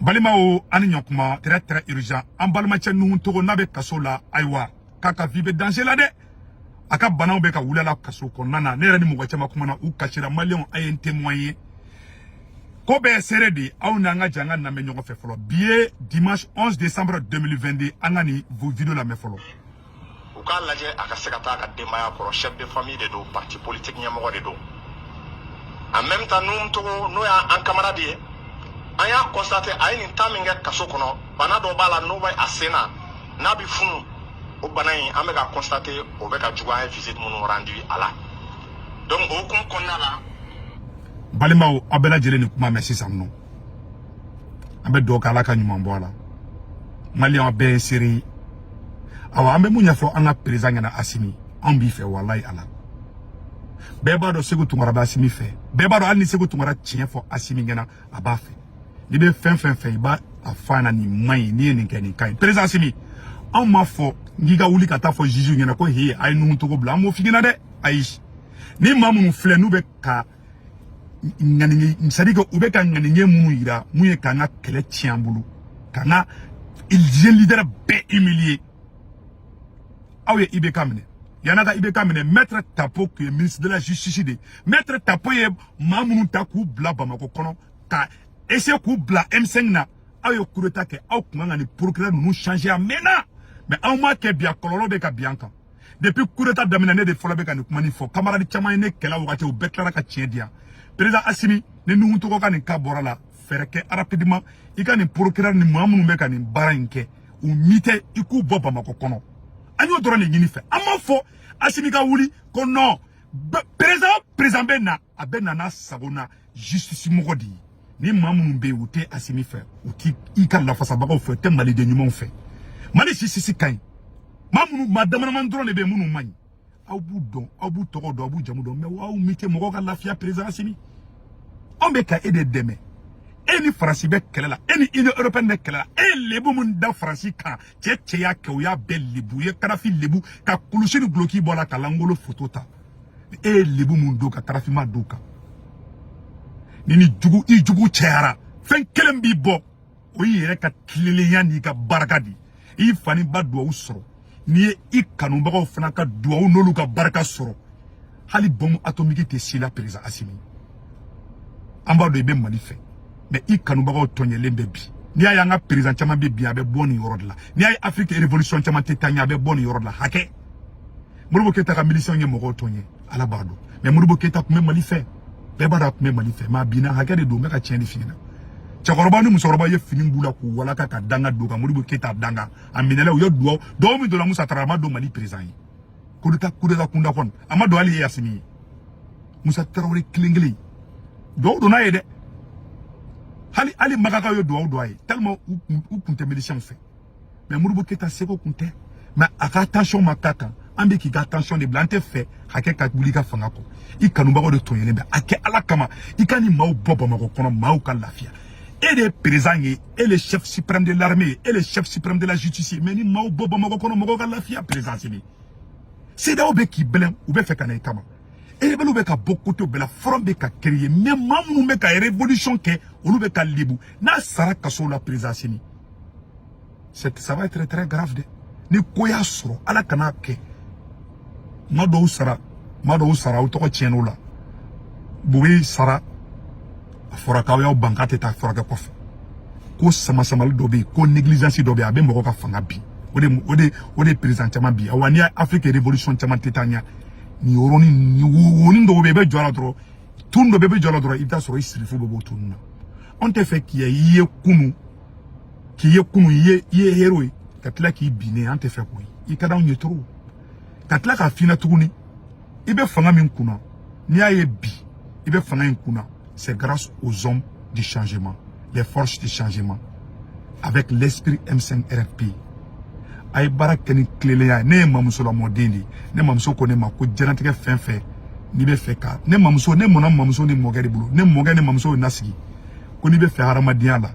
Balimaw, ani ɲɔkuma. Très très urgent, an balimacɛ Nuhu Togo n'a bɛ kaso la, ayiwa, k'a ka vie bɛ danger la dɛ. A ka banaw bɛ ka wuli a la kaso kɔnɔna na. Ne yɛrɛ ni mɔgɔ caman kumana, u kasira. Maliyɛnw, a ye n témoigner ko bɛɛ ye seere de ye. Aw n'an ka jɛ an ka lamɛn ɲɔgɔn fɛ fɔlɔ. Bi ye dimanche 11 décembre 2022. An ka nin vidéo lamɛn fɔlɔ. U k'a lajɛ a ka se ka taa a ka denbaya kɔrɔ. Chef de famille de don, parti politique ɲɛmɔgɔ de don. En même temps, Nuhum Togo, n'o y'an camarade ye, an y'a constaté, a ye nin temps min kɛ kaso kɔnɔ, bana dɔ b'a la n'o bɛ a sen na, n'a bɛ funu. O bana in, an bɛ ka constaté, o bɛ ka juguya. An ye visite minnu rendu a la, donc o hukumu kɔnɔna la. Balimaw, aw bɛɛ lajɛlen ni kuma mɛn sisan nɔ. An bɛ dugawu kɛ, Ala ka ɲuman bɔ a la. Maliyɛnw bɛɛ ye seere ye. Awa, an bɛ mun ɲɛfɔ an ka président ɲɛna? Asimi, anw b'i fɛ, walayi Ala. Bɛɛ b'a dɔn Segu Tunkara bɛ Asimi fɛ. Bɛɛ b'a dɔn, hali ni Segu Tunkara tiɲɛ fɔ Asimi ɲɛna, a b'a fɛ. N'i bɛ fɛn fɛn fɛ, i b'a a fɔ a ɲɛna: nin man ɲi, n'i ye nin kɛ, nin ka ɲi. Président Asimi, anw m'a fɔ n k'i ka wuli ka taa fɔ juge ɲɛna ko he, a ye Nuhu Togo bila. An m'o f'i ɲɛna dɛ, ayi. Ni maa minnu filɛ, n'u bɛ ka ŋaniye, c'est à dire que u bɛ ka ŋaniye minnu yira, mun ye k'an ka kɛlɛ tiɲɛ an bolo, k'an ka jeune leader bɛɛ humilier. Aw ye IBK minɛ, yan'a ka IBK minɛ, maître Tapo tun ye ministre de la Justice de ye. Maître Tapo ye maa minnu ta k'u bila Bamakɔ kɔnɔ ka essayer k'u bila M5 na, aw ye coup d'état kɛ. Aw kun kan ka nin procureur ninnu changer a mɛnna, mais aw m'a kɛ. Bi, a kɔlɔlɔ bɛ ka bin an kan. Depuis coup d'état daminɛ, ne de fɔlɔ bɛ ka nin kuma nin fɔ. Camarade caman ye ne kɛlɛ wagati, u bɛɛ tilara ka tiɲɛ di yan. Président Asimi, ni Nuhu Togo ka nin cas bɔra la, fɛɛrɛ kɛ rapidement, i ka nin procureur ni maa minnu bɛ ka nin baara in kɛ, u mi tɛ, i k'u bɔ Bamakɔ kɔnɔ. An y'o dɔrɔn de ɲini fɛ. An m'a fɔ Asimi ka wuli ko non. Président bɛ na, a bɛ na n'a sago na justice mɔgɔ de ye. Ni maa minnu bɛ yen, u tɛ Asimi fɛ, u ti i ka lafasabagaw fɛ, u tɛ maliden ɲumanw fɛ. Mali justice ka ɲi. Maa minnu, maa damadamani dɔrɔn de bɛ yen minnu man ɲi. Aw b'u dɔn, aw b'u tɔgɔ dɔn, aw b'u jamu dɔn, mais aw mi tɛ mɔgɔw ka lafiya. Président Asimi, anw bɛ ka e de dɛmɛ. E ni Faransi bɛ kɛlɛ la, e ni Union européenne bɛ kɛlɛ la. E ye lebu min da Faransi kan, cɛ cɛ y'a kɛ, u y'a bɛɛ lebu. U ye Kadafi lebu ka kulusi ni guloki bɔ a la ka langolo foto ta. E ye lebu mun don ka Kadafi ma don kan, ni jugu, i jugu cayara, fɛn kelen b'i bɔ, o y'i yɛrɛ ka tilelenya n'i ka barika de ye. I fa ni ba duwawu sɔrɔ, n'i ye i kanubagaw fana ka duwawu n'olu ka barika sɔrɔ, hali bombe atomique tɛ si la. Président Asimi, an b'a dɔn i bɛ Mali fɛ, mais i kanubagaw tɔɲɛlen bɛ bi. N'i y'a ye an ka président caman bɛ bi, a bɛ bɔ nin yɔrɔ de la. N'i y'a ye Afrique révolution caman tɛ taa ɲɛ, a bɛ bɔ nin yɔrɔ de la. Hakɛ Modibo Keyita ka miliciens ye mɔgɔw tɔɲɛ, Ala b'a dɔn. Mais Modibo Keyita tun bɛ Mali fɛ, bɛɛ b'a dɔn a tun bɛ Mali fɛ. Mais a binna, hakɛ de don. N bɛ ka tiɲɛ de f'i ɲɛna. Cɛkɔrɔba ni musokɔrɔba ye fini b'u la k'u walaka ka danga don ka Modibo Keyita danga. A minɛla, u ye duwawu duwawu min donna Musa Tarawele, a ma don Mali président ye. Coup d'état, coup d'état kunda kɔni, a ma don hali ye Asimi ye. Musa Tarawele kelen kelen, duwawu donna ye dɛ. Hali hali Magakaw ye duwawu don a ye, tellement u kun tɛ miliciens fɛ. Mais Modibo Keyita seko kun tɛ, mais a ka attention ma k'a kan. An bɛ k'i ka attention de bila. An tɛ fɛ hakɛ ka wuli i ka fanga kɔ. I kanubagaw de tɔɲɛlen bɛ. A kɛ Ala kama, i ka nin maaw bɔ Bamakɔ kɔnɔ, maaw ka lafiya. E de ye président ye, e le chef suprême de l'armée, e le chef suprême de la justice ye. Mais ni maaw bɔ Bamakɔ kɔnɔ, mɔgɔw ka lafiya. Président Asimi, CEDEAO bɛ k'i bɛlɛn, u bɛ fɛ ka na i kama. Rebelle bɛ ka bɔ côté bɛɛ la, front bɛ ka créer, mais maa minnu bɛ ka révolution kɛ, olu bɛ ka lebu. N'a sara kaso la, président Asimi, c'est ça va être très grave dɛ. Ni ko y'a sɔrɔ, Ala kana kɛ. Ma dɔw sara, ma dɔw sara, aw tɔgɔ tiɲɛn'o la. Bube sara, a fɔra k'aw y'aw ban k'a tɛ taa furakɛ kɔfɛ. Ko sama samali dɔ bɛ yen, ko négligence dɔ bɛ yen, a bɛ mɔgɔ ka fanga bin. O de président caman bi. Awa, n'i y'a Afrique révolution caman tɛ taa ɲɛ, nin yɔrɔnin nin wonin dɔw bɛ yen, i bɛ jɔ a la dɔrɔn, tun dɔ bɛ yen, i bɛ jɔ a la dɔrɔn, i bɛ taa sɔrɔ i sirifu bɛ bɔ tun na. Anw tɛ fɛ k'i ye kunu, k'i ye kunu, i ye héros ye, ka tila k'i binnen. An tɛ fɛ k'o ye. I ka d'anw ye trop ka tila k'a f'i ɲɛna tuguni. I bɛ fanga min kunna, n'i y'a ye bi i bɛ fanga in kunna, c'est grâce aux hommes du changement, les forces du changement avec l'esprit M5 RFP. A ye baara kɛ ni tilennenya ye. Ne ye mamuso lamɔden de ye. Ne mamuso ko ne ma ko diɲɛlatigɛ fɛn fɛn n'i bɛ fɛ ka, ne mamuso, ne mɔnna mamuso ni mɔkɛ de bolo. Ne mɔkɛ ni mamuso ye nasigi ko n'i bɛ fɛ hadamadenya la,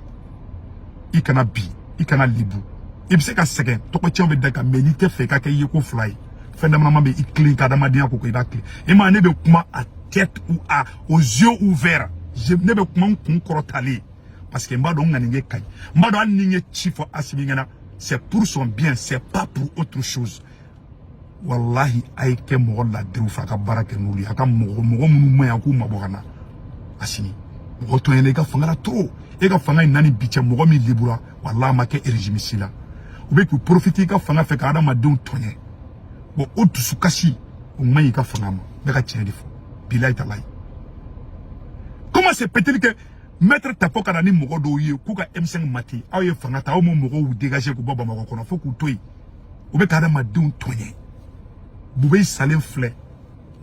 i kana bi, i kana lebu. I bɛ se ka sɛgɛn, tɔgɔcɛnw bɛ da kan, mais n'i tɛ fɛ i ka kɛ i ye ko fila ye, fɛn dama bɛ i tilen ka adamadenya ko i b'a tilen. E ma, ne bɛ kuma à tête ou à aux yeux ouverts. Ne bɛ kuma n kun kɔrɔtalen. Parce que n b'a dɔn n ŋaniye ka ɲi, n b'a dɔn hali ni n ye ci fɔ Asimi ɲɛna, c'est pour son bien, c'est pas pour autre chose. Wallahi, a ye kɛ mɔgɔ ladiriw fɛ, a ka baara kɛ n'olu ye, a ka mɔgɔ mɔgɔ minnu ma ɲi, a k'u mabɔ ka na. Asimi, mɔgɔ tɔɲɛna i ka fanga la trop. E ka fanga in naani bi cɛ, mɔgɔ min libura, wallahi, a ma kɛ régime si la. U bɛ k'u profiter i ka fanga fɛ ka adamadenw tɔɲɛ. Bon, o dusukasi, o man ɲi i ka fanga ma. N bɛ ka tiɲɛ de fɔ, bilayi talayi. Comment se peut-il que maître Tapo ka na ni mɔgɔ dɔw ye k'u ka M5 mate? Aw ye fanga ta, aw m'o mɔgɔw dégager k'u bɔ Bamakɔ kɔnɔ fo k'u to yen. U bɛ ka adamadenw tɔɲɛ. Bube salen filɛ,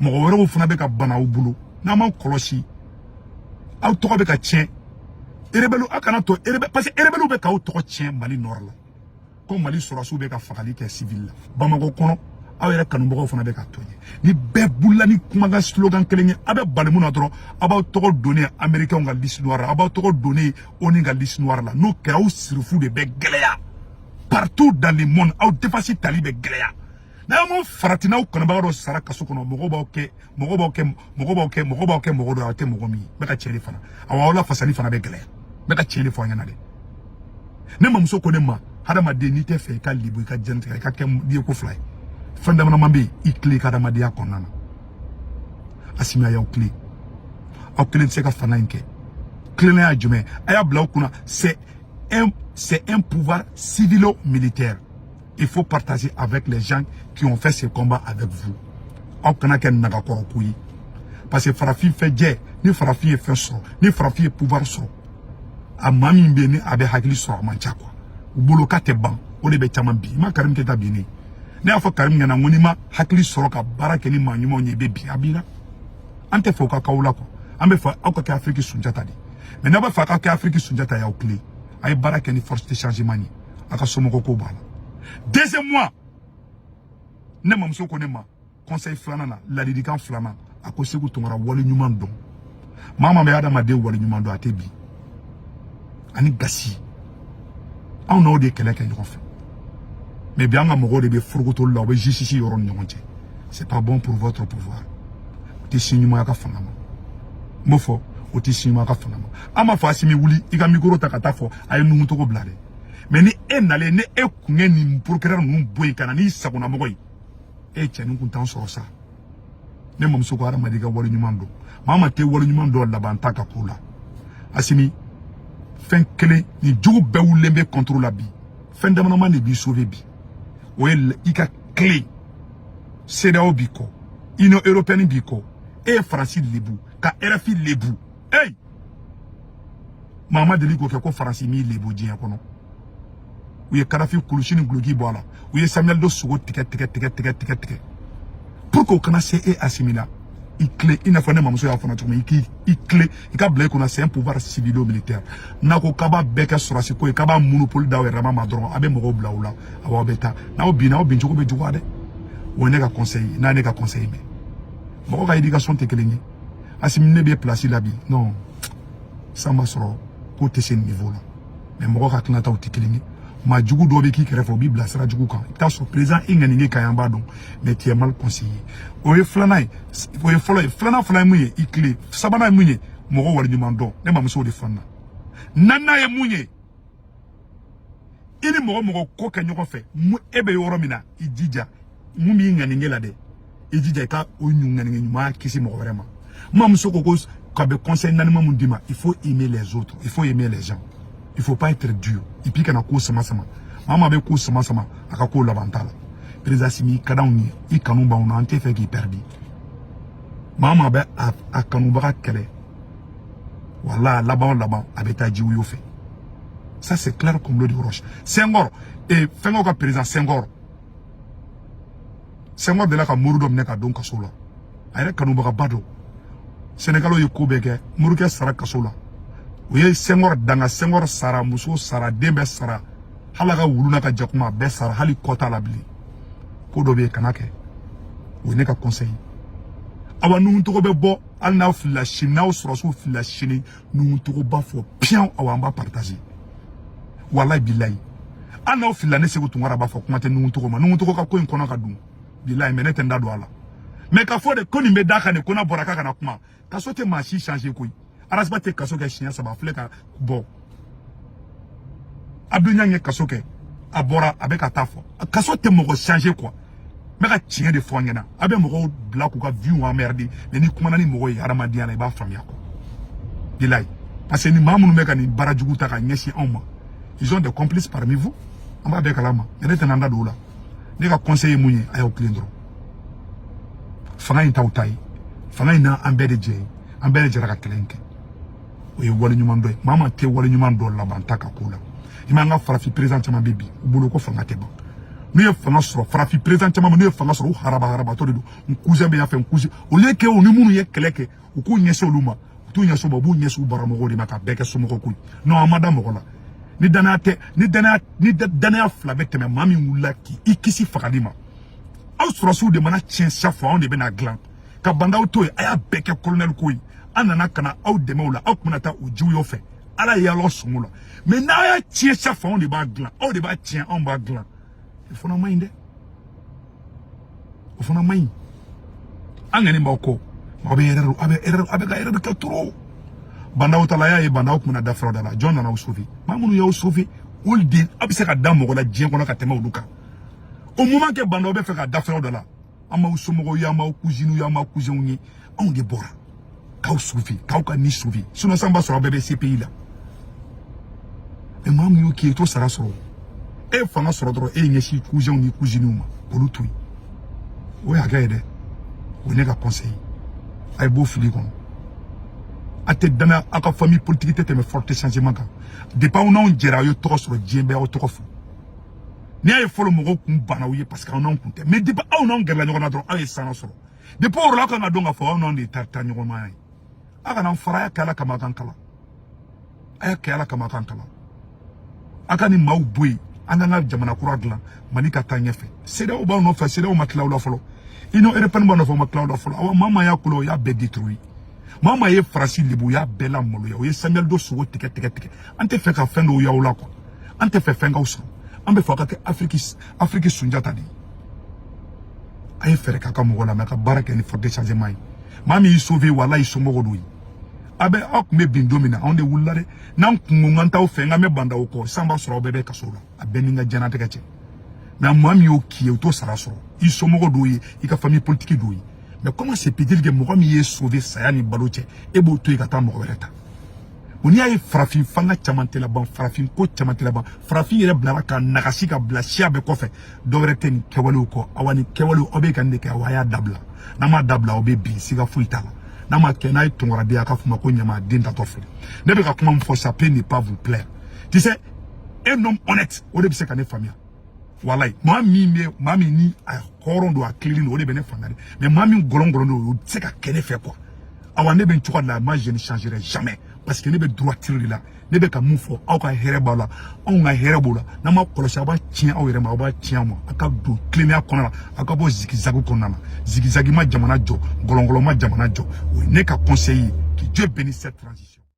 mɔgɔ wɛrɛw fana bɛ ka bana aw bolo. N'a ma kɔlɔsi, aw tɔgɔ bɛ ka tiɲɛ. Rebelle, aw kana to rebelle, parce que rebelle bɛ k'aw tɔgɔ tiɲɛ Mali nord la, ko Mali sɔrɔsiw bɛ ka fagali kɛ civil la Bamakɔ kɔnɔ. Aw yɛrɛ kanubagaw fana bɛ ka tɔɲɛ. Ni bɛɛ bolila ni kumakan slogan kelen ye, a bɛ bali mun na dɔrɔn, a b'aw tɔgɔ donnen Américains ka liste noire la, a b'aw tɔgɔ donnen ONU ka liste noire la. N'o kɛra, aw sirifu de bɛ gɛlɛya partout dans le monde, aw défense tali bɛ gɛlɛya. N'aw ma farati, n'aw kanubaga dɔ sara kaso kɔnɔ, mɔgɔw b'aw kɛ mɔgɔ b'aw kɛ mɔgɔ b'aw kɛ mɔgɔ b'aw kɛ mɔgɔ dɔ ye aw tɛ mɔgɔ min ye. N bɛ ka tiɲɛ de fana, awɔ, aw la fasali fana bɛ gɛlɛya. N bɛ ka tiɲɛ de fɔ aw ɲɛna dɛ. Ne mamuso ko ne ma, hadamaden, n'i tɛ fɛ i ka libu i ka diɲɛlatigɛ, i ka kɛ n'i ye ko fila ye, fɛn dama bɛ yen, i tilen i ka adamadenya kɔnɔna na. Asimi, a y'aw tilen, aw kelen tɛ se ka fanga in kɛ. Tilennenya ye jumɛn? A y'a bila aw kunna, c'est un pouvoir civilo-militaire. Il faut partager avec les gens qui ont fait ce combat avec vous. Aw kana kɛ nagakɔrɔ ko ye, parce que farafin fɛ jɛ, ni farafin ye fɛn sɔrɔ, ni farafin ye pouvoir sɔrɔ, a maa min bɛ yen ni a bɛ hakili sɔrɔ, a man ca quoi. U bolo k'a tɛ ban, o de bɛ caman bi. I ma Karim Keyita bin ne? Ne y'a fɔ Karim ɲɛna n ko n'i ma hakili sɔrɔ ka baara kɛ ni maa ɲumanw ye, i bɛ bin. A b'i la. An tɛ fɛ o ka k'aw la quoi. An bɛ fɛ aw ka kɛ Afiriki Sunjata de. Mais n'aw bɛ fɛ a ka kɛ Afiriki Sunjata ye, aw tilen, a ye baara kɛ ni force de changement ye, a ka somɔgɔw ko b'a la. Deuxièmement, ne mamuso ko ne ma, conseil filanan na, ladilikan filanan, a ko Segu Tunkara, wale ɲuman dɔn. Maa maa bɛ adamaden wale ɲuman dɔn, a tɛ bin ani gasi. Anw n'aw de ye kɛlɛ kɛ ɲɔgɔn fɛ, mais bi an ka mɔgɔw de bɛ forokotoli la, u bɛ justice yɔrɔ ni ɲɔgɔn cɛ. C'est pas bon pour votre pouvoir. O tɛ si ɲuman ka fanga ma. N b'o fɔ, o tɛ si ɲuman ka fanga ma. An m'a fɔ Asimi wuli i ka micro ta ka taa fɔ a ye Nuhu tɔgɔ bila dɛ. Mais ni e nalen, ni e kun ye nin procureur ninnu bɔ yen ka na n'i sagonamɔgɔ ye, e cɛnin kun t'an sɔrɔ sa. Ne mamuso ko hadamaden ka wale ɲuman dɔn, maa maa tɛ wale ɲuman dɔn, laban ta ka ko la. Asimi, fɛn kelen ni jugu bɛɛ wulilen bɛ contre la bi, fɛn damadama de b'i sauver bi, o ye i ka clé. CEDEAO b'i kɔ, Union européenne b'i kɔ, e ye Faransi lebu ka RFI lebu. Ey, maa ma deli k'o kɛ ko Faransi m'i lebu diɲɛ kɔnɔ. U ye Kadafi kulusi ni guloki bɔ a la, u ye Samuel Doe sogo tigɛ tigɛ tigɛ tigɛ tigɛ tigɛ pour que o kana se e Asimi la. I tilen, i n'a fɔ ne mamuso y'a fɔ cogo min, i k'i i tilen, i ka bila i kunna, c'est un pouvoir civilo-militaire. N'a ko k'a b'a bɛɛ kɛ sɔrɔsi ko ye, k'a b'a monopole d'aw yɛrɛ ma dɔrɔn, a bɛ mɔgɔw bila o la. Awɔ, aw bɛ taa, n'aw binna, aw bin cogo bɛ juguya dɛ. O ye ne ka conseil ye. N'a ye ne ka conseil mɛn, mɔgɔ ka éducation tɛ kelen ye. Asimi, ne bɛ place la bi, non, san ma sɔrɔ k'o tɛ se niveau la, mais mɔgɔ ka hakilinataw tɛ kelen ye. Maa jugu dɔw bɛ k'i kɛrɛfɛ, o b'i bila sira jugu kan. I bɛ taa sɔrɔ président, i ŋaniye ka ɲi, an b'a dɔn, mais tu es mal conseillé. O ye filanan ye, o ye fɔlɔ ye. Filanan fana ye mun ye? I tilen. Sabanan ye mun ye? Mɔgɔ waleɲuman dɔn. Ne mamuso de fana. Naaninan ye mun ye? I ni mɔgɔ mɔgɔ ko kɛ ɲɔgɔn fɛ, mun e bɛ yɔrɔ min na, i jija mun b'i ŋaniye la dɛ, i jija i ka o ŋaniye ɲuman kisi mɔgɔ wɛrɛ ma. N mamuso ko ka bɛ conseil naaniman mun d'i ma: il faut aimer les autres, il faut aimer les gens, il faut pas être dur, et puis kana ko sama sama. Maa maa bɛ ko sama sama, a ka ko laban t'a la. Président Asimi, i ka d'anw ye, i kanu b'anw na, an tɛ fɛ k'i perdi. Maa maa bɛ a kanubaga kɛlɛ, wala laban o laban, a bɛ taa jiwoyo fɛ. Ça, c'est clair comme l'eau de roche. Senghor et fɛnkɛw ka président Senghor, Senghor delila ka mori dɔ minɛ ka don kaso la, a yɛrɛ kanubagaba don. Sénégalais ye ko bɛɛ kɛ, morikɛ sara kaso la. U ye Senghor danga, Senghor sara, muso sara, den bɛɛ sara, hali a ka wulu n'a ka jakuma, a bɛɛ sara, hali kɔ t'a la bilen. Ko dɔ bɛ yen, kana kɛ. O ye ne ka conseil ye. Awa, Nuhu tɔgɔ bɛ bɔ, hali n'aw filila sini, n'aw sɔrɔsiw filila sini, Nuhu tɔgɔ b'a fɔ piyan. Awa, an b'a partager, walayi bilayi. Hali n'aw filila, ne Segu Tunkara b'a fɔ, kuma tɛ Nuhu tɔgɔ ma. Nuhu tɔgɔ ka ko in kɔnɔ ka dun, bilayi, mais ne tɛ n da don a la. Mais k'a fɔ de ko nin bɛ d'a kan de, ko n'a bɔra k'a kana kuma, kaso tɛ maa si changer koyi. Arasiba tɛ kaso kɛ siɲɛ 3, filɛ ka bɔ. Abdou Niang ye kaso kɛ, a bɔra, a bɛ ka taa fɔ kaso tɛ mɔgɔ changer quoi. N bɛ ka tiɲɛ de fɔ an ɲɛna. A bɛ mɔgɔw bila k'u ka vie emmerder, mais n'i kumana ni mɔgɔ ye hadamadenya la, i b'a faamuya quoi. Bilayi, parce que ni maa minnu bɛ ka nin baara jugu ta ka ɲɛsin anw ma, ils ont des complices parmi vous, an b'a bɛɛ kalama. Mais ne tɛna n da don o la. Ne ka conseil ye mun ye? A y'aw tilen dɔrɔn. Fanga in t'aw ta ye, fanga in n'an bɛɛ de jɛ ye, an bɛɛ de jɛra ka kɛlɛ in kɛ. O ye waleɲuman dɔ ye. Maa maa tɛ waleɲuman dɔ laban ta ka ko la. I m'an ka farafin président caman bɛ bi, u bolo ko fanga tɛ ban. N'u ye fanga sɔrɔ, farafin président caman bɛ, n'u ye fanga sɔrɔ, u haraba harabatɔ de don. N cousin bɛ yan fɛ, n cousin, au lieu que u ni minnu ye kɛlɛ kɛ, u k'u ɲɛsin olu ma, u t'u ɲɛsin u ma, u b'u ɲɛsin u baramɔgɔw de ma, ka bɛɛ kɛ somɔgɔw ko ye. Non, an ma da mɔgɔ la. Ni danaya tɛ, ni danaya, ni danaya fila bɛ tɛmɛ maa min wulila k'i kisi fagali ma. Aw sɔrɔsiw de mana tiɲɛ chaque fois, anw de bɛna dilan ka bandaw to yen. A y'a bɛɛ kɛ colonel ko ye. An nana ka na aw dɛmɛ o la, aw tun bɛna taa o jiw fɛ. Ala ye y'aw sɔn o la, mais n'a y'a tiɲɛ chaque fois, anw de b'a dilan, aw de b'a tiɲɛ, anw b'a dilan. O fana man ɲi dɛ, o fana man ɲi. An ŋani b'aw kɔ, aw bɛ erreur, aw bɛ erreur, aw bɛ ka erreur kɛ trop. Bandaw ta la, y'a ye bandaw tun bɛna da fɛrɛ da la. Jɔn nana aw sauver? Maa minnu y'aw sauver, olu de aw bɛ se ka da mɔgɔ la diɲɛ kɔnɔ ka tɛmɛ olu kan. Au moment que bandaw bɛ fɛ ka da fɛrɛ da la, an m'aw somɔgɔw ye, an m'aw cousines ye, an m'aw cousins ye, anw de bɔra k'aw sauver, k'aw ka ni sauver. Sinon san b'a sɔrɔ aw bɛɛ bɛ CPI la. Mais maa min y'o k'i ye, i t'o sara sɔrɔ. E ye fanga sɔrɔ dɔrɔn, e ye ɲɛsin cousins ni cousines ma, k'olu to yen. O ye hakɛ ye dɛ. O ye ne ka conseil ye. A ye bɔ fili kɔnɔ. A tɛ danaya, aw ka famille politique tɛ tɛmɛ forte changement kan. Depuis aw n'anw jɛra, aw ye tɔgɔ sɔrɔ, diɲɛ bɛɛ y'aw tɔgɔ fɔ. N'i y'a ye fɔlɔ, mɔgɔw kun banna aw ye parce que aw n'anw kun tɛ. Mais depuis aw n'anw gɛrɛla ɲɔgɔn na dɔrɔn, aw ye sanga sɔrɔ. Depuis o yɔrɔ la, aw kan ka dɔn k'a fɔ aw n'anw de ye taa ɲɔgɔn ma ye. A kana fara, a y'a kɛ Ala kama, a k'an kalan. A y'a kɛ Ala kama, a k'an kalan. A ka nin maaw bɔ yen, an k'an ka jamana kura dilan, Mali ka taa ɲɛfɛ. CEDEAO b'aw nɔfɛ, CEDEAO ma tila aw la fɔlɔ. Union européenne b'aw nɔfɛ, o ma tila aw la fɔlɔ. Awa, maa maa y'a kolo, o y'a bɛɛ détruit. Maa maa ye Faransi lebu, o y'a bɛɛ la maloya. O ye Samuel Doe sogo tigɛ tigɛ tigɛ. An tɛ fɛ ka fɛn dɔw y'aw la quoi. An tɛ fɛ fɛn k'aw sɔrɔ. An bɛ fɛ aw ka kɛ Afiriki Sunjata de ye. A ye fɛɛrɛ k'a ka mɔgɔ la, mɛ a ka baara kɛ ni forte changement ye. Maa min y'i sauver, walayi, somɔgɔw dɔ ye. A bɛ aw tun bɛ bin don min na, anw de wulila dɛ. N'an kun ko k'an t'aw fɛ, n k'an bɛ bandaw kɔ, san b'a sɔrɔ aw bɛɛ bɛ kaso la, a bɛɛ ni n ka diɲɛlatigɛ cɛ. Mais maa min y'o k'i ye, o t'o sara sɔrɔ. I somɔgɔw dɔw ye, i ka famille politique dɔw ye. Mais comment se peut-il que mɔgɔ min ye sauver saya ni balo cɛ, e b'o to yen ka taa mɔgɔ wɛrɛ ta? O n'i y'a ye, farafin fanga caman tɛ laban, farafin ko caman tɛ laban. Farafin yɛrɛ bilara ka nagasi ka bila siya bɛɛ kɔfɛ. Dɔwɛrɛ tɛ nin kɛwalew kɔ. Awa, nin kɛwalew, aw bɛ ka nin de kɛ. Awa, a y'a dabila. N'a m'a dabila, aw bɛ bin, siga foyi t'a la. N'a ma kɛ n'a ye tɔnkɔrɔden, a ka fɔ ma ko ɲamaden tatɔ filɛ. Ne bɛ ka kuma min fɔ, ça peut ne pas vous plaire. Tu sais, un homme honnête, o de bɛ se ka ne faamuya. Walayi, maa min bɛ, maa min ni a hɔrɔn don, a tilennen don, o de bɛ ne faamuya dɛ. Mais maa min gɔlɔn gɔlɔn don, o tɛ se ka kɛ ne fɛ quoi. Awa, ne bɛ n cogo de la. Moi, je ne changerai jamais, parce que ne bɛ droiture de la. Ne bɛ ka mun fɔ, aw ka hɛrɛ b'aw la, anw ka hɛrɛ b'o la. N'an ma kɔlɔsi, aw b'a tiɲɛ aw yɛrɛ ma, aw b'a tiɲɛ aw ma. A ka don tilennenya kɔnɔna la, aw ka bɔ zigzag kɔnɔna la. Zigzag ma jamana jɔ, gɔlɔngɔlɔn ma jamana jɔ. O ye ne ka conseil ye. Que Dieu bénisse cette transition.